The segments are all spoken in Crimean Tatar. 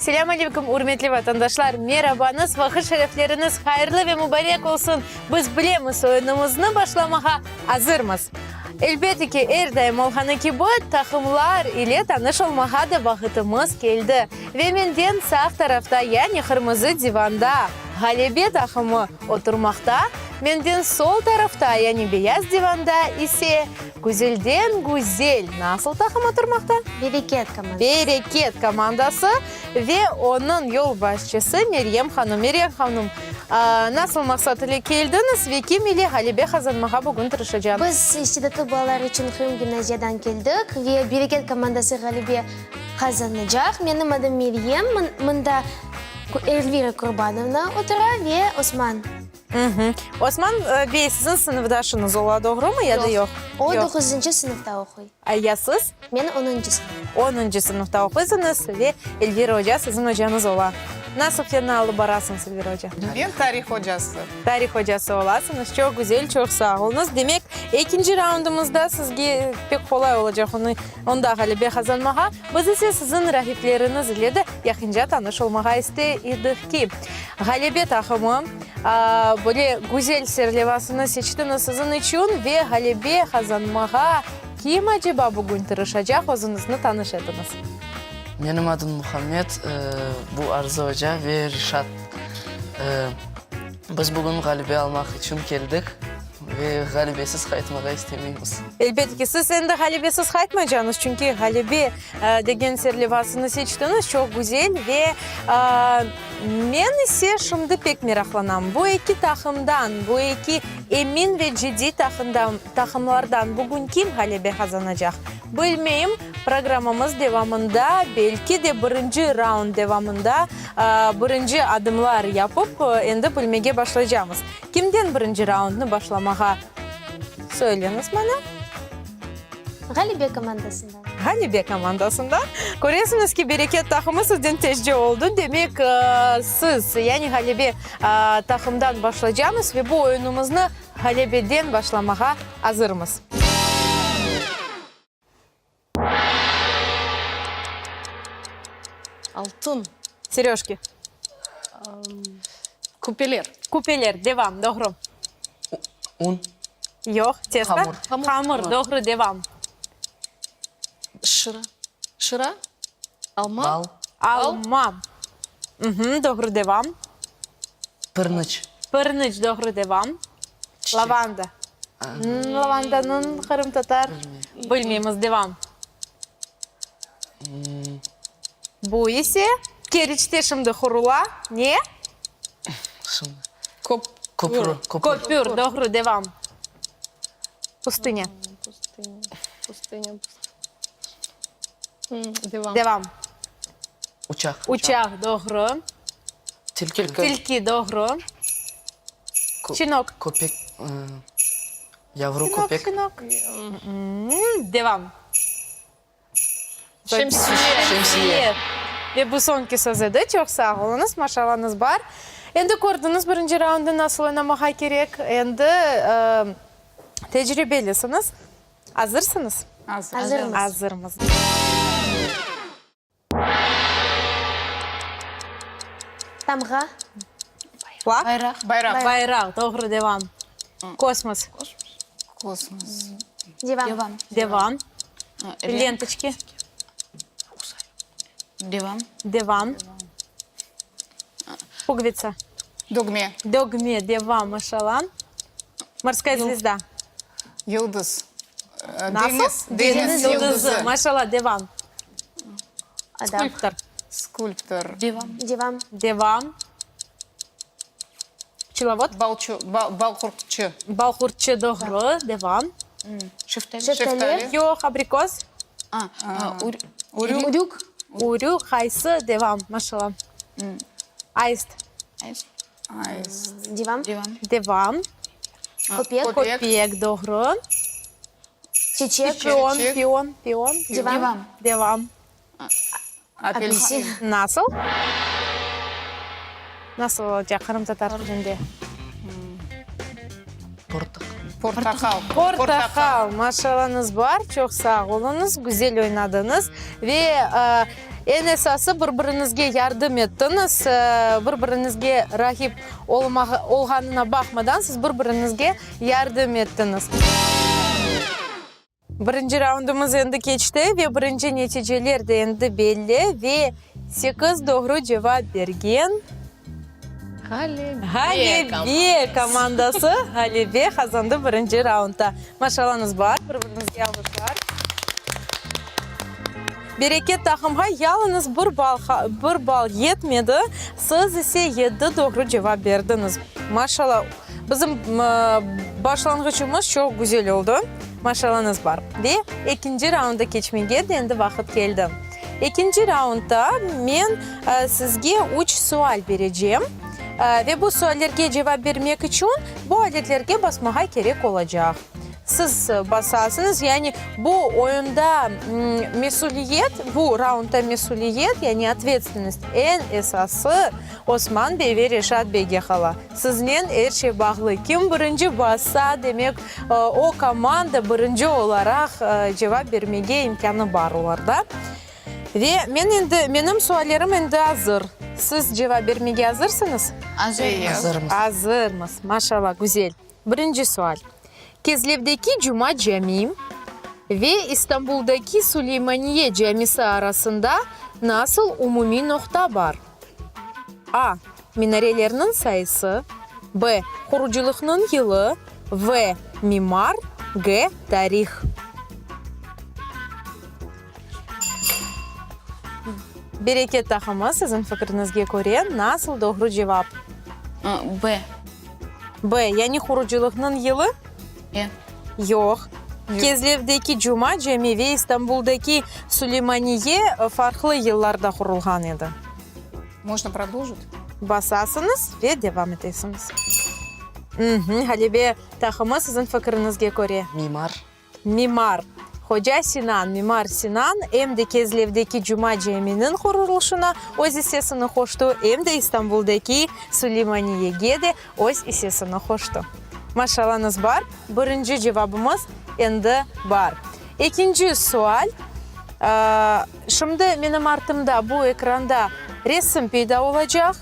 Selâm aleyküm, ürmetli vatandaşlar! Merabañız, vaqıt şerefleriñiz hayırlı ve mubarek olsun! Biz bilemiz, oyunımıznı başlamağa azırmız. Elbette ki, er daim olğanı kibi, taqımlar ile tanış olmağa da vaqıtımız keldi. Ve menden sağ tarafta, yani qırmızı divanda Ğalebe taqımı oturmaqta, menden sol tarafta, yani beyaz divanda ise güzelden güzel nasıl taqım oturmaqta? Bereket komandası. Bereket komandası ve onıñ yolbaşçısı Meryem hanım. Meryem hanım, nasıl maqsat ile keldiñiz ve kim ile ğalebe qazanmağa bugün tırışacañız? Biz istidatlı balalar içün Qırım gimnaziyadan keldik ve Bereket komandası ğalebe qazanacaq. Menim adım Meryem, mında Elvira Qurbanovna otura ve Osman. Osman bey siziñ sınıfdaşıñız ola, doğrumı ya da yoq? O, doquzıncı sınıfta oquy. Ya siz? Men onuncı sınıfta. Onuncı sınıfta oquysıñız ve Elvira oca siziñ ocañız ola. Nasıl fenni alıp barasıñız, Elvira oca? Men tarih ocası. Tarih ocası olasıñız. Çoq güzel, çoq sağ oluñız. Demek, ekinci raundımızda sizge pek qolay olacaq onı, onda ğalebe qazanmağa. Biz ise siziñ raqipleriñiz ile de yaqınca tanış olmağa istey edik ki, Ğalebe taqımı, böyle güzel serlevasını seçtiñiz siziñ içün ve ğalebe qazanmağa kim aceba bugün tırışacaq, özüñizni tanış etiñiz. Menim adım Muhammed, bu Arzı oca ve Rişat. Biz bugün ğalebe almaq içün keldik ve ğalebesiz qaytmağa istemeymiz. Elbet ki, siz endi ğalebesiz qaytmaycañız, çünki ğalebe degen serlevasını seçtiñiz, çoq güzel ve men ise şimdi pek meraqlanam, bu eki taqımdan, bu eki emin ve ciddiy taqımlardan bugün kim ğalebe qazanacaq? Bilmeyim, programmamız devamında, belki de birinci raund devamında birinci adımlar yapıp, endi bilmege başlaycamız. Kimden birinci raundnı başlamağa söyleñiz maña? Ğalebe komandasından. Ğalebe komandasından. Köresiñiz ki, Bereket taqımı sizden tezce oldı. Demek, siz, yani Ğalebe taqımdan başlaycamız ve bu oyunımıznı Ğalebeden başlamağa azırmız. Altın. Seröjki. Küpeler. Küpeler, devam, doğru. Un. Yoq, testo. Hamur. Hamur, doğru, devam. Şıra. Şıra. Alma. Bal. Alma. Doğru, devam. Pırnıç. Pırnıç, doğru, devam. Çiçek. Lavanda. Lavandanıñ qırımtatar. Bilmeymiz, devam. Bu ise Keriçte şimdi qurula. Ne? Şimdi. Köp. Köpür. Köpür, doğru, devam. Pustınya. Pustınya, pustınya, Devam. Devam. Uçaq. Uçaq, doğru. Tilki. Tilki, doğru. Şinok. Köpek, yavru köpek. Şinok, şinok. Devam. Şemsiye. Şemsiye. Ve bu soñki söz edi. Çoq sağ oluñız, maşallañız bar. Endi kördiñiz birinci raundnı nasıl oynamağa kerek. Endi tecribelisiñiz. Azırsıñız? Azırmız. Azırmız. Tamğa. Flaq. Bayraq. Bayraq. Bayraq, doğru, devam. Kosmos. Kosmos. Devam. Devam. Devam. Lentoçki. Devam. Devam. Pugovitsa. Dögme. Dögme, devam, maşallah. Morskaya zvezda. Yıldız. Nasıl? Deñiz. Deñiz yıldızı. Maşallah, devam. Adam. Skulptor. Skulptor. Devam. Devam. Devam. Pçelovod. Balçı, bal, balqurtçı. Balqurtçı, doğru. Devam. Şeftali. Şeftali. Yoq, abrikos. A, Urük. Urük. Urük, qaysı? Devam, maşallah. Aist. Aist. Aist. Devam. Devam. Devam. Köpek. Köpek. Köpek, doğru. Çiçek. Pion, Çiçek. pion, pion. Devam. Devam. Devam. Apelsin. Nasıl? Nasıl olacaq qırımtatar tilinde? Portaqal. Portaqal. Portaqal. Maşallañız bar, çoq sağ oluñız, güzel oynadıñız. Ve eñ esası bir-biriñizge yardım ettiñiz, bir-biriñizge raqip olğanına baqmadan siz bir-biriñizge yardım ettiñiz. Birinci raundımız endi keçti ve birinci neticeler de endi belli ve sekiz doğru cevap bergen Ğalebe komandası ğalebe qazandı birinci raundda. Maşallañız bar, bir-biriñizge alğışlar. Bereket taqımğa yalıñız bir bal, bir bal yetmedi, siz ise yedi doğru cevap berdiñiz. Maşalla, bizim başlanğıçımız çoq güzel oldı. Maşallañız bar. Ve ekinci raunda keçmege de endi vaqıt keldi. Ekinci raundda men sizge üç sual berecem ve bu suallerge cevap bermek içün bu aletlerge basmağa kerek olacaq. Siz basasıñız, yani bu oyunda mesüliyet, bu raundda mesüliyet, yani otvetstvennost, eñ esası Osman bey ve Reşat beyge qala. Siznen er şey bağlı. Kim birinci bassa, demek, o komanda birinci olaraq cevap bermege imkânı bar olarda. Ve men endi, menim suallerim endi azır. Siz cevap bermege azırsıñız? Azırmız. Azırmız. Maşallah, güzel. Birinci sual. Kezlevdeki Cuma cami ve İstanbuldaki Suleymaniye camisi arasında nasıl umumiy noqta bar? A. Minarelerniñ sayısı, B. Qurucılıqnıñ yılı, V. Mimar, G. Tarih. Bereket taqımı, siziñ fikriñizge köre, nasıl doğru cevap? B. B, yani qurucılıqnıñ yılı? E. Yoq. Kezlevdeki Cuma cami ve İstanbuldaki Suleymaniye farqlı yıllarda qurulğan edi. Mojno prodolžit? Basasıñız ve devam etesiñiz. Ğalebe taqımı, siziñ fikriñizge köre? Mimar. Mimar. Hoca Sinan, Mimar Sinan, em de Kezlevdeki Cuma caminiñ qurulışına öz issesini qoştı, em de İstanbuldaki Suleymaniyege de öz issesini qoştı. Maşallañız bar, birinci cevabımız endi bar. Ekinci sual. Şimdi menim artımda bu ekranda resim peyda olacaq.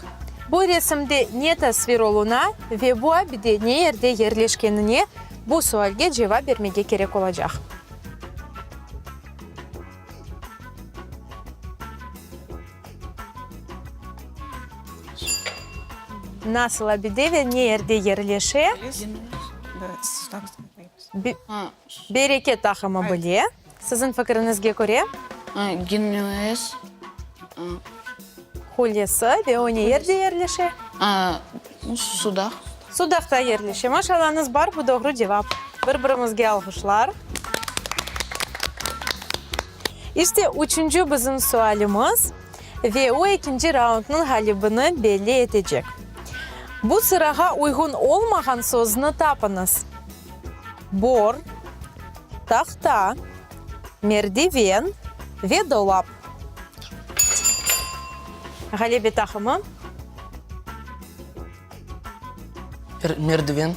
Bu resimde ne tasvir oluna ve bu abide ne yerde yerleşkenine Bu sualge cevap bermege kerek olacaq. Nasıl abide ve ne yerde yerleşe? Bereket taqımı bile. Siziñ fikriñizge köre? Genuez. Hulesi ve o ne yerde yerleşe? Sudaq. Sudaqta yerleşe. Maşallañız bar, bu doğru cevap. Bir-birimizge alğışlar. İşte, üçünci bizim sualimiz ve o ekinci raundnıñ ğalibini belli etecek. Bu sırağa uyğun olmağan sözni tapıñız. Bor, tahta, merdiven ve dolap. Ğalebe taqımı. Merdiven.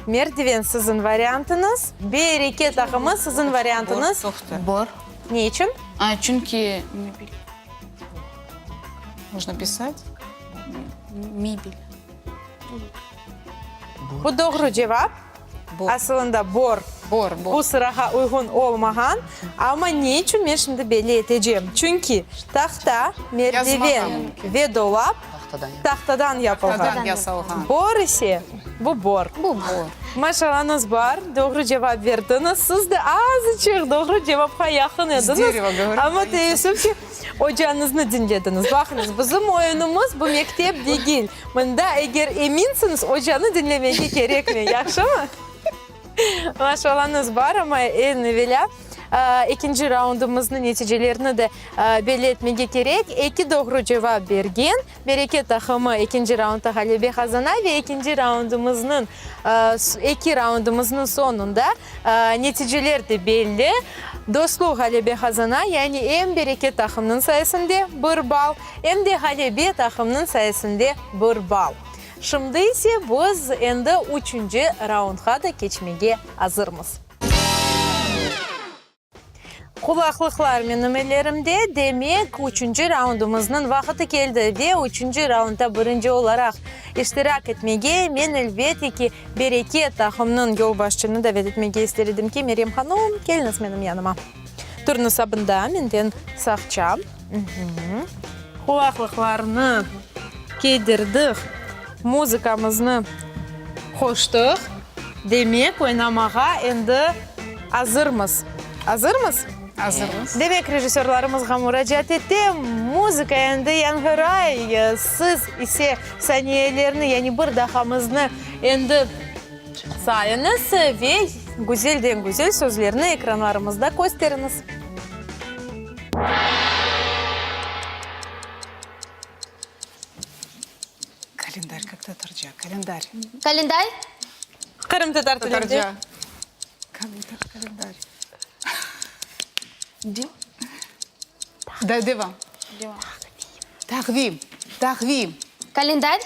Merdiven siziñ variantıñız. Bereke taqımı siziñ variantıñız. Bor. Ne içün? Çünki mebel. Mojno pisat? Mebel. Bu doğru cevap. Asılında bor. Bor, bor. Bu sırağa uyğun olmağan. Amma ne içün men şimdi belli etecem. Çünki tahta, merdiven ve dolap tahtadan yapılğan. Tahtadan yasalğan. Bor ise, bu bor. Bu bor. Maşallañız bar, doğru cevap berdiñiz. Siz de azıçıq doğru cevapqa yaqın ediñiz. Amma teessüf ki, ocañıznı diñlediñiz. Baqıñız, bizim oyunımız bu mektep degil. Mında eger eminsiñiz, ocanı diñlemege kerekmey, yahşımı? Maşallañız bar, amma eñ evelâ ekinci raundımıznıñ neticelerini de belli etmege kerek. Eki doğru cevap bergen Bereket taqımı ekinci raundda ğalebe qazana ve ekinci raundımıznıñ, eki raundımıznıñ soñunda neticeler de belli. Dostluq ğalebe qazana, yani em Bereket taqımınıñ sayesinde bir ball, Em de ğalebe taqımnıñ sayesinde bir ball. Şimdi ise biz endi üçünci raundğa da keçmege azırmız. Qulaqlıqlar menim ellerimde, demek, üçünci raundımıznıñ vaqıtı keldi ve üçünci raundda birinci olaraq iştirak etmege men, elbette ki, Bereket taqımnıñ yolbaşçını davet etmege ister edim ki, Meryem hanım, keliñiz menim yanıma. Turıñız sabında, menden sağça. Qulaqlıqlarnı kiydirdik, muzıkamıznı qoştıq. Demek, oynamağa endi azırmız. Azırmız? Azırmız. Demek, rejissörlarımızğa muracaat etem, muzıka endi yañğıray, siz ise saniyelerni, yani bir daqamıznı endi sayıñız ve güzelden-güzel sözlerni ekranlarımızda kösteriñiz. Kalendar, kak tatarca, kalendar. Kalendar? Qırımtatar tilinde. Tatarca. Kak kalendar. Da, devam. Devam. Taqvim, taqvim. Kalendar?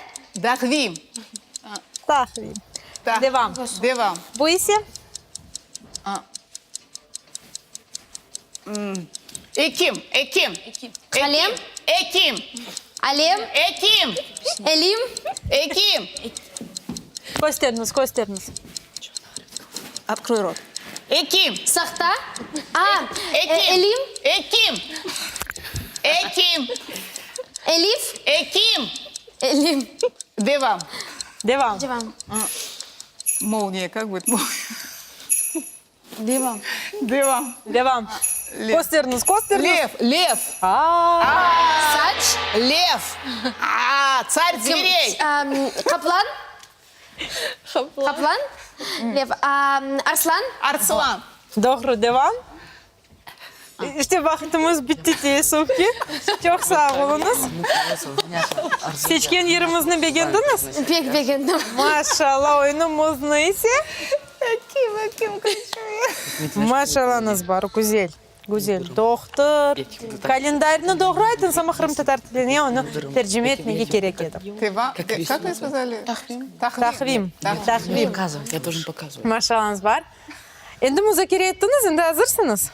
Taqvim. Taqvim. Devam. Devam. Bu ise? Ekim, ekim. Qalem. Ekim. Alem. Ekim. Elim. Ekim. Kösteriñiz, kösteriñiz. Otkroy rot. Ekim. Saqta. A, Ekim. elim. Ekim. Ekim. Elif. Ekim. Elim. Devam. Devam. Devam. Molniya, kak будет molniya? Devam. Devam. Devam. Kösteriñiz, kösteriñiz. Lev, lev. A-a-a. Saç. Lev. A-a-a, tsar zverey. Qaplan. Qaplan. Lev. Arslan. Arslan. Doğru, devam. İşte vaqtımız bitti teessüf ki. Çoq sağ oluñız. Seçken yerimizni begendiñiz? Pek begendim. Maşallah, oyunımıznı ise. Akim, akim, qaçıyor. Maşallañız bar, güzel, güzel. Doqtor, kalendarnı doğru aytıñız, amma qırımtatar tiline onı tercime etmege kerek edi. Kak vı skazali? Taqvim. Taqvim, taqvim. Ya doljen pokazıvat. Maşallañız bar. Endi muzakere ettiñiz, endi azırsıñız?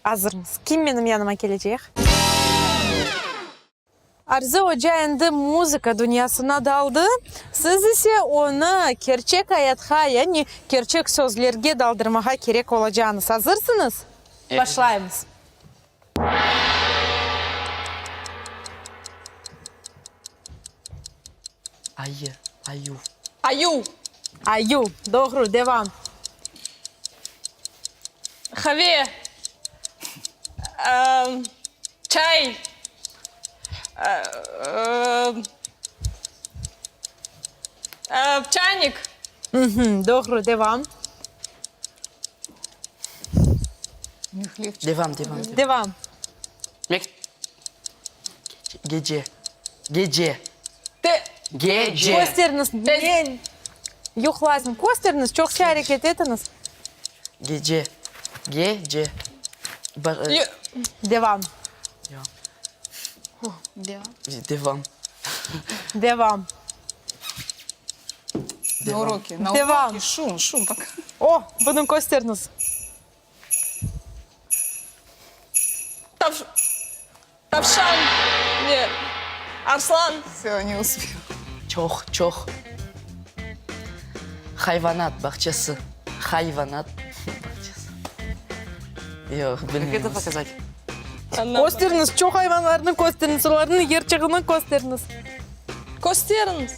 Azırmız. Kim menim yanıma kelecek? Arzı oca endi muzıka dünyasına daldı, siz ise onı kerçek ayatqa, yani kerçek sözlerge daldırmağa kerek olacağıñız. Azırsıñız? Başlaymız. Ayı, ayuv. Ayuv. Ayuv. Doğru, devam. Qave. Çay. Çaynik. Doğru, devam. Devam, devam. Devam. Gece. Gece. Te. Gece. Kösteriñiz. Men yuqlaysıñ. Kösteriñiz, çoqça areket etiñiz. Gece. Gece. Devam. Devam. Devam. Devam. На уроке. На Devam. уроке шум, шум пока. O, bunı kösteriñiz. Tav, tavşan. Ne? Arslan. Vse, ne uspel. Çoq, çoq. Hayvanat bağçası. Hayvanat bağçası. Yoq, bilmeymiz. Kak eto pokazat? Kösteriñiz, çoq ayvanlarnı kösteriñiz, olarnıñ yerçigini kösteriñiz. Kösteriñiz.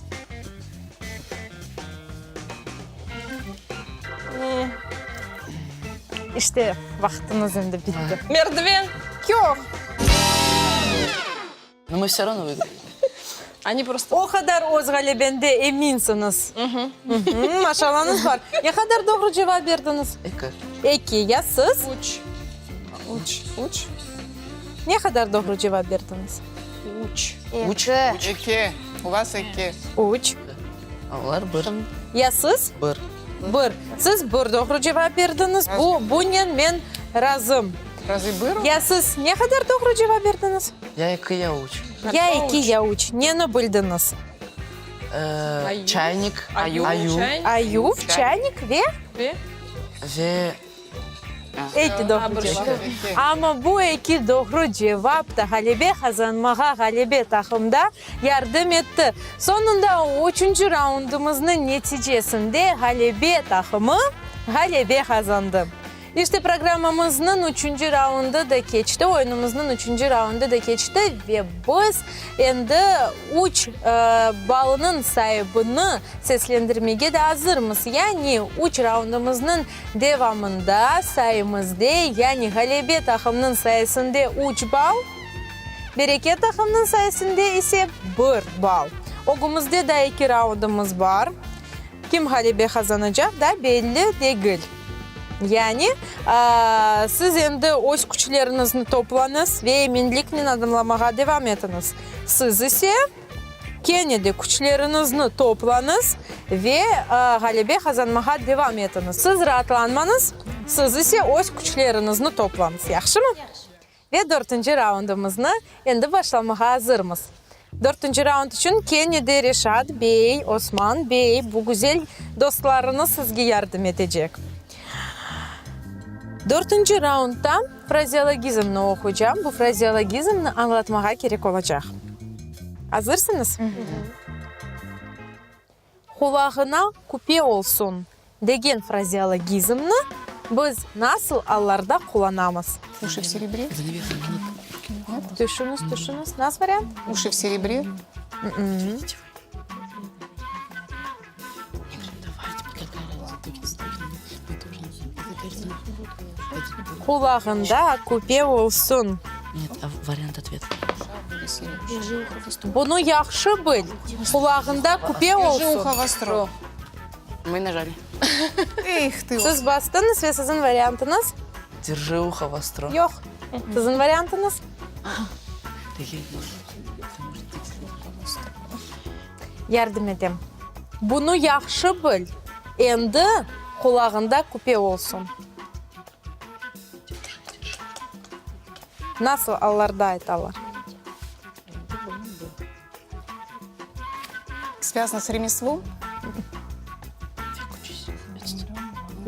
İşte, vaqtıñız endi bitti. Merdiven. Yoq. No mı vse ravno vıgrali. Oni prosto. O qadar öz ğalebende eminsiñiz. Maşallañız bar. Ne qadar doğru cevap berdiñiz? Eki. Eki. Ya siz? Üç. Üç. Üç. Ne qadar doğru cevap berdiñiz? Üç. Üç. Eki. Eki. U vas eki. Üç. Olar bir. Ya siz? Bir. Bir. Siz bir doğru cevap berdiñiz. Bu, bunen men razım. Razı bir? Ya siz ne qadar doğru cevap berdiñiz? Ya eki, ya üç. Ya eki, ya üç. Neni bildiñiz? Çaynik, Ayuv, ayuv Ayuv, çaynik ve? Ve? Ve. Eki doğru cevap. Amma bu eki doğru cevap da ğalebe qazanmağa ğalebe taqımda yardım etti. Soñunda üçünci raundımıznıñ neticesinde ğalebe taqımı ğalebe qazandı. İşte, programmamıznıñ üçünci raundı da keçti, oyunımıznıñ üçünci raundı da keçti ve biz endi üç ballnıñ saibini seslendirmege de azırmız. Yani üç raundımıznıñ devamında sayımızde, yani ğalebe taqımnıñ sayısında üç ball, Bereket taqımnıñ sayısında ise bir ball. Ögümizde daa eki raundımız bar. Kim ğalebe qazanacaq da belli degil. Yani, siz endi öz küçleriñizni toplañız ve eminliknen adımlamağa devam etiñiz. Siz ise kene de küçleriñizni toplañız ve ğalebe qazanmağa devam etiñiz. Siz raatlanmañız, siz ise öz küçleriñizni toplañız. Yahşımı? Ve dörtünci raundımıznı endi başlamağa azırmız. Dörtünci raund içün kene de Reşat bey, Osman bey, bu güzel dostlarıñız sizge yardım etecek. Dörtünci raundda frazeologizmni oquycam. Bu frazeologizmni añlatmağa kerek olacaq. Azırsıñız? Qulağına küpe olsun degen frazeologizmni biz nasıl allarda qullanamız? Uşi v serebre? Tüşüñiz, tüşüñiz. Nasıl variant? Uşi v serebre? Qulağında küpe olsun. Bunı yahşı bil, qulağında küpe olsun. Siz bastıñız ve siziñ variantıñız? Derji uho vostro. Yoq. Siziñ variantıñız? Yardım etem. Bunı yahşı bil, endi qulağında küpe olsun. Nasıl allarda aytalar? Svâzano s remeslom?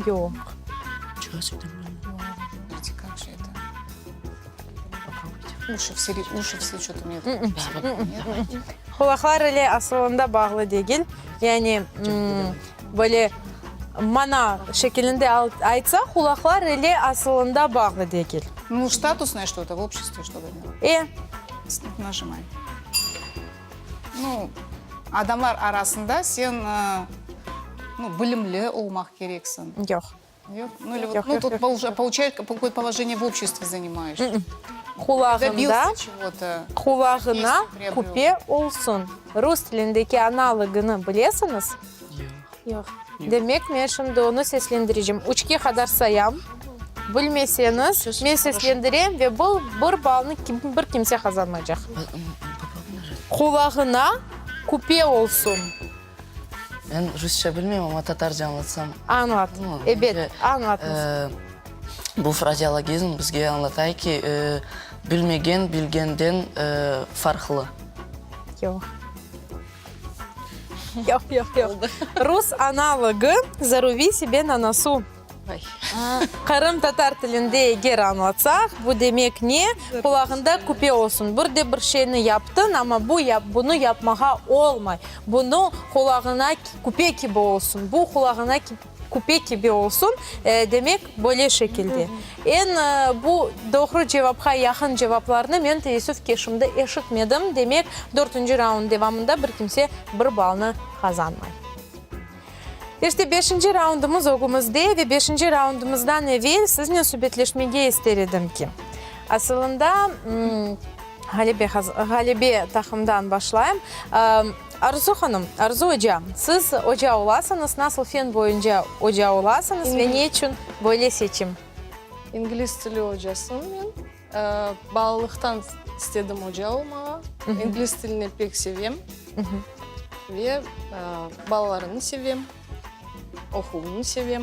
Yoq. Qulaqlar ile asılında bağlı degil. Yani, böyle mana şekilinde aytsaq, qulaqlar ile asılında bağlı degil. Nu, statusnoye şto-to, v обществе şto-to. E. Najimay. Nu, adamlar arasında sen, nu, bilimli olmaq kereksiñ. Yoq. Yoq? Nu, ili vot, nu, tut получаешь какое-то положение в обществе занимаешь. Qulağında, Добился чего-то. qulağına küpe olsun. Rus tilindeki analogını bilesiñiz? Yoq. Demek, men şimdi onı seslendirecem. Üçke qadar sayam. Bilmeseñiz, men seslendirem ve bu bir ballnı bir kimse qazanmaycaq. Qulağına küpe olsun. Men rusça bilmeyim, amma tatarca añlatsam. Añlat, ebet, añlatıñız. Bu frazeologizm bizge añlatay ki, bilmegen bilgenden farqlı. Yoq. Yoq, yoq, yoq. Rus analogı, zarubi sebe na nosu. Qırımtatar tilinde eger añlatsaq, bu demek ne? Qulağında küpe olsun. Bir de bir şeyni yaptıñ, amma bu bunı yapmağa olmay. Bunı qulağına küpe kibi olsun, bu qulağına küpe kibi olsun, demek, böyle şekilde. Eñ bu doğru cevapqa yaqın cevaplarnı men, teessüf ki, şimdi eşitmedim. Demek, dörtünci raund devamında bir kimse bir ballnı qazanmay. İşte, beşinci raundımız ögümizde ve beşinci raundımızdan evel siznen subetleşmege ister edim ki, asılında, ğalebe, ğalebe taqımdan başlayım. Arzu hanım, Arzu oca, siz oca olasıñız, nasıl fen boyunca oca olasıñız ve ne içün böyle seçim? İngliz tili ocasım men. Balalıqtan istedim oca olmağa. İngliz tilini pek sevem ve balalarnı sevem, oquvnı sevem.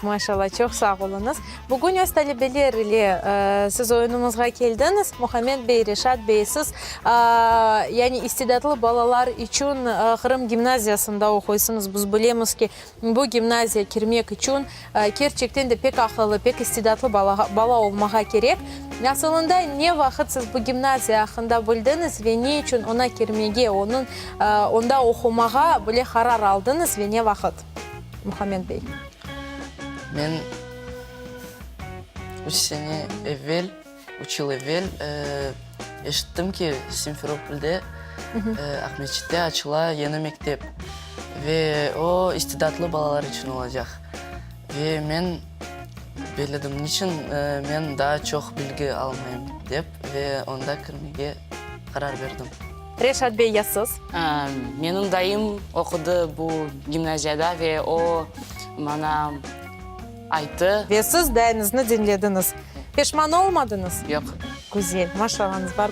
Maşallah, çoq sağ oluñız. Bugün öz talebeler ile siz oyunımızğa keldiñiz. Muhammed bey, Reşat bey, siz, yani istidatlı balalar içün Qırım gimnaziyasında oquysıñız. Biz bilemiz ki, bu gimnaziya kirmek içün kerçekten de pek aqıllı, pek istidatlı bala olmağa kerek. Asılında, ne vaqıt siz bu gimnaziya aqqında bildiñiz ve ne içün oña kirmege, onıñ, onda oqumağa bile qarar aldıñız ve ne vaqıt? Muhammed bey. Men üç sene evel, üç yıl evel eşittim ki, Simferopolde, Aqmescitte açıla yeni mektep ve o istidatlı balalar içün olacaq. Ve men belledim, niçün men daa çoq bilgi almayım dep ve onda kirmege qarar berdim. Reşat bey, ya siz? Menim dayım oqudı bu gimnaziyada ve o maña ayttı. Ve siz dayıñıznı diñlediñiz. Peşman olmadıñız? Yoq. Güzel, maşallañız bar.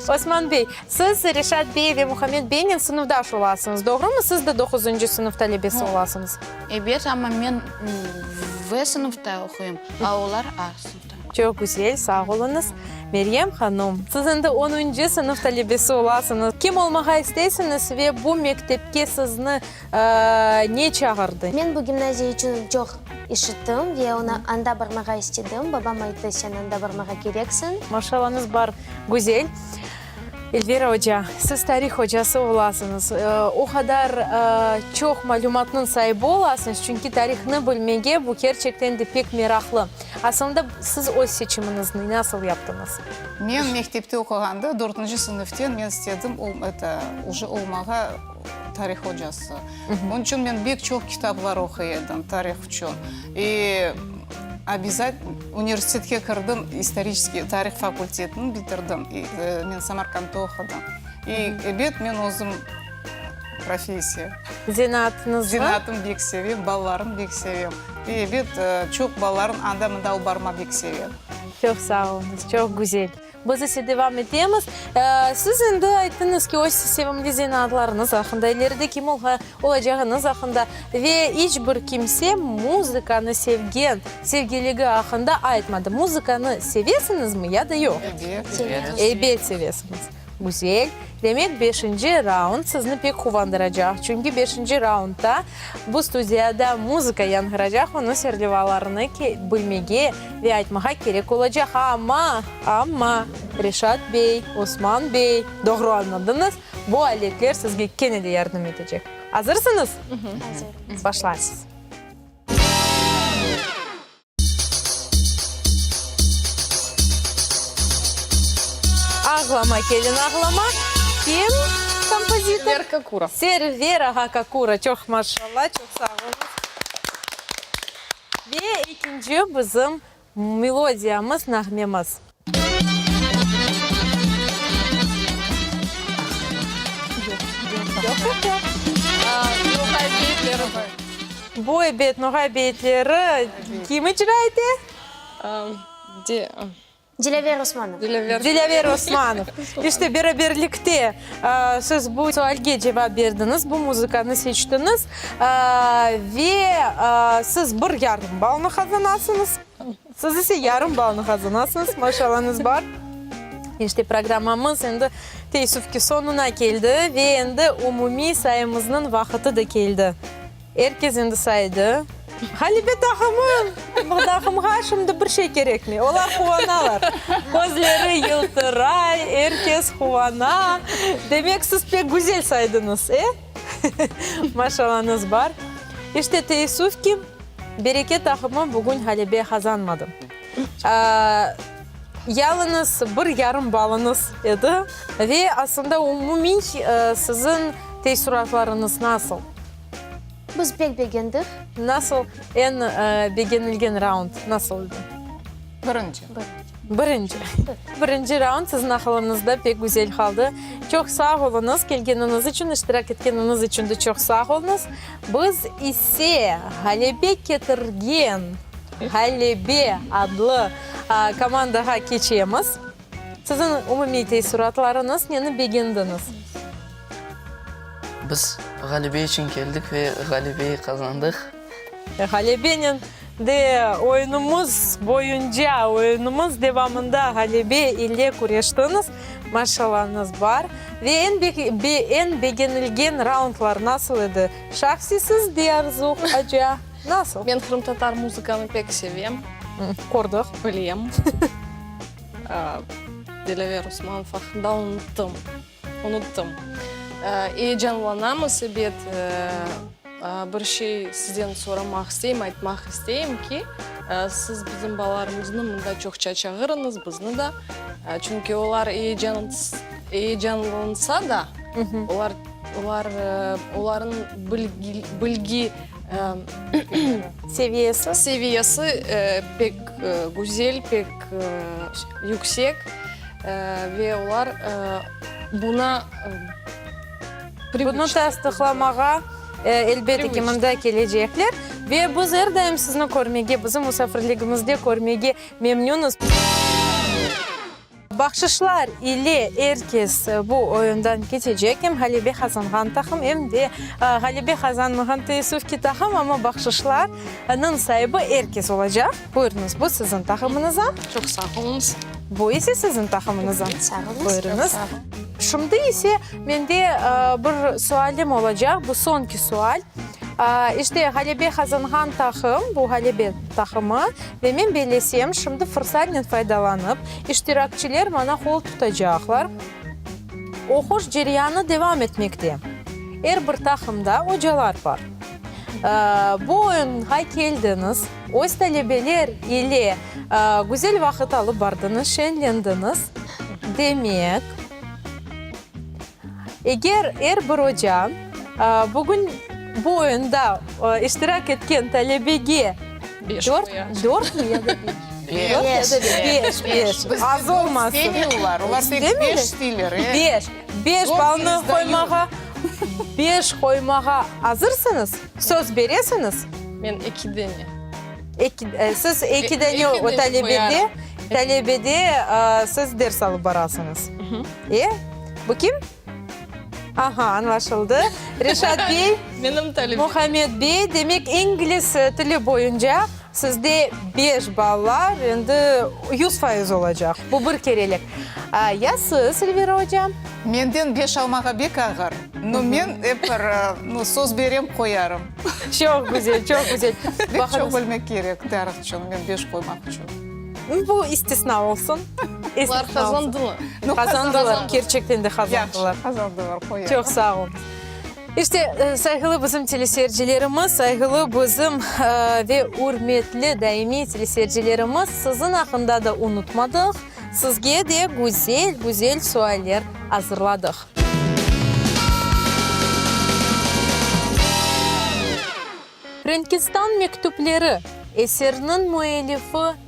Osman bey, siz Reşat bey ve Muhammed beynen sınıfdaş olasıñız, doğrumı? Siz de doquzıncı sınıf talebesi olasıñız. Ebet, amma men V sınıfta oquyım, a olar A sınıfta. Çoq güzel, sağ oluñız. Meryem hanım, siz endi onuncı sınıf talebesi olasıñız. Kim olmağa isteysiñiz ve bu mektepke sizni ne çağırdı? Men bu gimnaziya içün çoq işittim ve onı anda barmağa istedim. Babam ayttı, sen anda barmağa kereksiñ. Maşallañız bar, güzel. Elvira oca, siz tarih ocası olasıñız. O qadar çoq malümatnıñ saibi olasıñız, çünki tarihnı bilmege bu kerçekten de pek meraqlı. Asılında siz öz seçimiñizni nasıl yaptıñız? Men mektepte oquğanda, dörtünci sınıften men istedim, eto, uje olmağa tarih ocası. Onıñ içün men bek çoq kitaplar oquy edim tarih içün. İ obязat universitetke kirdim, istoriçeskiy, tarih fakultetini bitirdim. İ men Samarkandta oqudım. İ ebet, men özüm professiya. Zenaatıñıznı? Zenaatım bek sevem, balalarım bek sevem. İ ebet, çoq balalarım anda-mında alıp barma bek sevem. Çoq sağ oluñız, çoq güzel. Biz ise devam etemiz. Siz endi ayttıñız ki, öz sevimli zenaatlarıñız aqqında, ileride kim olacağıñız aqqında ve iç bir kimse muzıkanı sevgen, sevgiligi aqqında aytmadı. Muzıkanı sevesiñizmi ya da yoq? Ebet. Ebet sevesiñiz. Güzel. Demek, beşinci raund sizni pek quvandıracaq. Çünki beşinci raundda bu studiyada muzıka yañğıracaq, onıñ serlevalarını bilmege ve aytmağa kerek olacaq. Amma, amma, Reşat bey, Osman bey, doğru añladıñız, bu aletler sizge kene de yardım etecek. Azırsıñız? Azırmız. Başlaysız. Ağlama, kelin, ağlama. Kim kompozitor? Server Kakura. Server ağa Kakura. Çoq maşallah, çoq sağ oluñız. Ve ekinci bizim melodiyamız, nağmemiz. Noğay beyitleri bar. Bu, ebet, noğay beyitleri. Kim icra ete? Dilâver Osmanov. Dilâver Osmanov. İşte, beraberlikte siz bu sualge cevap berdiñiz, bu muzıkanı seçtiñiz ve siz bir yarım ballnı qazanasıñız. Siz ise yarım ballnı qazanasıñız, maşallañız bar. İşte, programmamız endi teessüf ki, soñuna keldi ve endi umumiy sayımıznıñ vaqıtı da keldi. Er kes endi saydı. Ğalibe taqımı, bu taqımğa şimdi bir şey kerekmey. Olar quvanalar. Közleri yıltıray, er kes quvana. Demek, siz pek güzel saydıñız, e? Maşallañız bar. İşte, teessüf ki, Bereket taqımı bugün ğalebe qazanmadı. Yalıñız bir yarım balıñız edi. Ve aslında umumiy siziñ teessuratlarıñız nasıl? Biz pek begendik. Nasıl, eñ begenilgen raund nasıl edi? Birinci. Birinci. Birinci raund siziñ aqılıñızda pek güzel qaldı. Çoq sağ oluñız, kelgeniñiz içün, iştirak etkeniñiz içün de çoq sağ oluñız. Biz ise Ğalebe ketirgen Ğalebe adlı komandağa keçemiz. Siziñ umumiy teessuratlarıñız, neni begendiñiz? Biz ğalebe içün keldik ve ğalebeyi qazandıq. Ğalebenen. de oyunımız boyunca, oyunımız devamında ğalebe ile küreştiñiz. Maşallañız bar. Ve eñ eñ begenilgen raundlar nasıl edi? Şahsiy sizde, Arzu aca, nasıl? Men qırımtatar muzıkanı pek sevem. Kördik. Bilem. Dilâver Osmanov aqqında unuttım. Unuttım. Eyecanlanamız, ebet. Bir şey sizden soramaq isteyim, aytmaq isteyim ki, siz bizim balalarımıznı mında çoqça çağırıñız, bizni da. Çünki olar eyecanlansa da, olar, olar, olarnıñ bilgi Seviyesi? Seviyesi pek güzel, pek yüksek ve olar buna Bunı tasdıqlamağa, elbette ki, mında kelecekler. Ve biz er daim sizni körmege, bizim musafirligimizde körmege memnünız. Bahşışlar ile er kes bu oyundan ketecek, em ğalebe qazanğan taqım, em de ğalebe qazanmağan, teessüf ki, taqım, amma bahşışlarnıñ saibi er kes olacaq. Buyurıñız, bu siziñ taqımıñıza. Çoq sağ oluñız. Bu ise siziñ taqımıñıza. Sağ oluñız. Buyurıñız. Şimdi ise mende bir sualim olacaq, bu soñki sual. İşte, ğalebe qazanğan taqım, bu ğalebe taqımı, ve men bellesem, şimdi fırsatnen faydalanıp, iştirakçiler maña qol tutacaqlar. Oquş ceryanı devam etmekte. Er bir taqımda ocalar bar. Bu oyunğa keldiñiz, öz talebeler ile güzel vaqıt alıp bardıñız, şeñlendiñiz. Demek, eger er bir oca bugün bu oyunda iştirak etken talebege dört, dörtmi ya da beş? Beş. Beş, beş. Az olmasın. İstemiyorlar, olar tek beş isteyler. Beş. Beş balnı qoymağa, beş qoymağa azırsıñız? Söz beresiñiz? Men eki dene. Eki, siz eki dane o talebede, talebede siz ders alıp barasıñız. E, bu kim? Aha, añlaşıldı. Reşat bey, Menim talebem. Muhammed bey, demek ingliz tili boyunca sizde beş ballar endi 100% olacaq. Bu bir kerelik. Ya siz, Elvira oca? Menden beş almağa bek ağır. No, men ep bir, no, söz berem, qoyarım. Çoq güzel, çoq güzel. Bek çoq bilmek kerek tarih içün, men beş qoymaq içün. Bu istisna olsun. Olar qazandılar. Qazandılar, kerçekten de qazandılar. Yahşı, qazandılar, qoyarım. Çoq sağ oluñız. İşte, sayğılı bizim teleseyircilerimiz, sayğılı bizim ve ürmetli daimiy teleseyircilerimiz, siziñ aqqında da unutmadıq, sizge de güzel, güzel sualler azırladıq. Frenkistan mektüpleri eseriniñ müellifi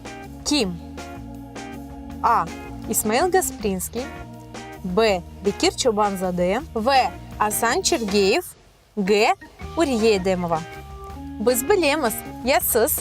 kim? A. İsmail Gasprinskiy, B. Bekir Çoban-zade, V. Asan Çergeyev, G. Uriye Edemova. Biz bilemiz, ya siz?